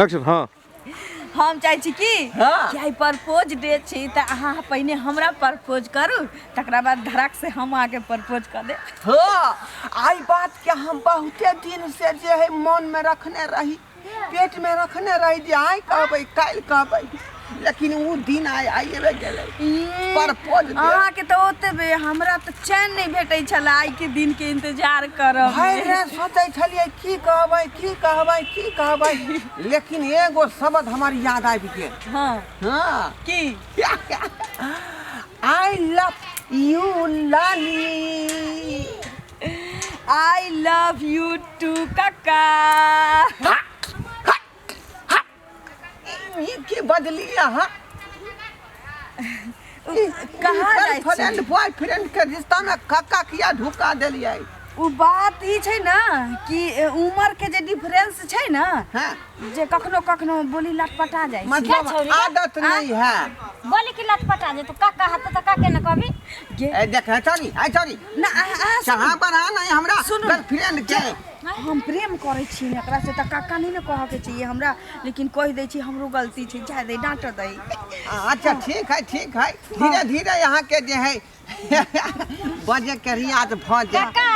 Action. हाँ। हम चाहै छी कि हाँ। कि आइ प्रपोज डे छी, तऽ अहाँ पहिने हमरा प्रपोज करू, तकरा बाद धड़क से हम अहाँके प्रपोज कऽ देब। हाँ, आई बात के हम बहुते दिन से जे है मन में रखने रही, पेट में रखने रही जे आइ कहबै, काल्हि कहबै, लेकिन उ दिन आइ आइए गेलै। प्रपोज दे। अहाँके तऽ ओतबे, हमरा तऽ चैन नहि भेटै छलै आइ के दिन के इंतजार करब। भरि राति सोचै छलियै, की कहबै, की कहबै, की कहबै, लेकिन एगो शब्द हमर याद आबि गेल। हाँ। हाँ। की? I love you Lali. I love you too काका। ई की बजली अहाँ? कहाँ जाइ छी? फ्रेंड बॉयफ्रेंड के रिश्ता में काका किया ढुका देलियै? ओ बात ई छै ने कि उमर के जे डिफरेंस छै ने, जे कखनो कखनो बोली लटपटा जाइ छै। मतलब छौरी? आदत नहीं है। बोली कि लटपटा जे तू काका हाथ तऽ काके ने कहबी। ए देख, सॉरी, ए सॉरी। ना, अहाँ सुनू। कहाँ बढ़ा नहीं हमरा सुनू। गर्लफ्रेंड के। हम प्रेम करै छी ने एकरा से, तऽ काका नहीं ने कहऽ के चाहिए हमरा, लेकिन कहि दै छी, हमरो गलती छै, जाय दै, डाँट दै। अच्छा ठीक है, ठीक है, धीरे धीरे यहाँ के जे है बजे के रियाज भऽ जाए। काका,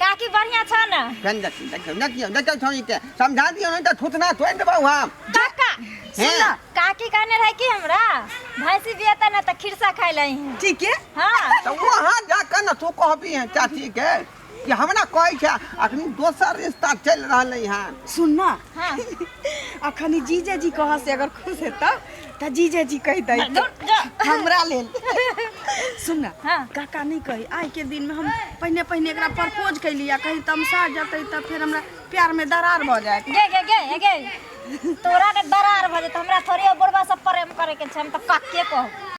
काकी बढ़िया छ ने? फेन देखियौ, देखियौ, देखियौ, देखियौ, छौड़ी के समझा दियौ, नहीं तऽ थुथना तोड़ि देबौ हम। काका, हैं? सुन, काकी कहने रहे कि हमरा भैंसी बियता ने तऽ खिरसा खाइ लही। ठीक है। हाँ। तऽ वहाँ जाकर ने तू कहबी है चाची के कि हमरा कहै छै अखनी दोसर रिश्ता चलि रहलै हन। सुन ना। हाँ। अखनी जीजा जी कह से अगर खुश हेतौ तऽ जीजा जी कहि दै दूर जा। हमरा लेल। सुन ना। हाँ। काका नहीं कही, आइ के दिन में हम पहिने पहिने एकरा प्रपोज कैली आ कहीं तमसा जतै तऽ फेर हमरा प्यार में दरार भऽ जायत। गे गे गे गे, तोरा के दरार भऽ जेतौ, हमरा थोड़े बुढ़वा सब प्रेम करे के छै, हम तऽ काके कहब।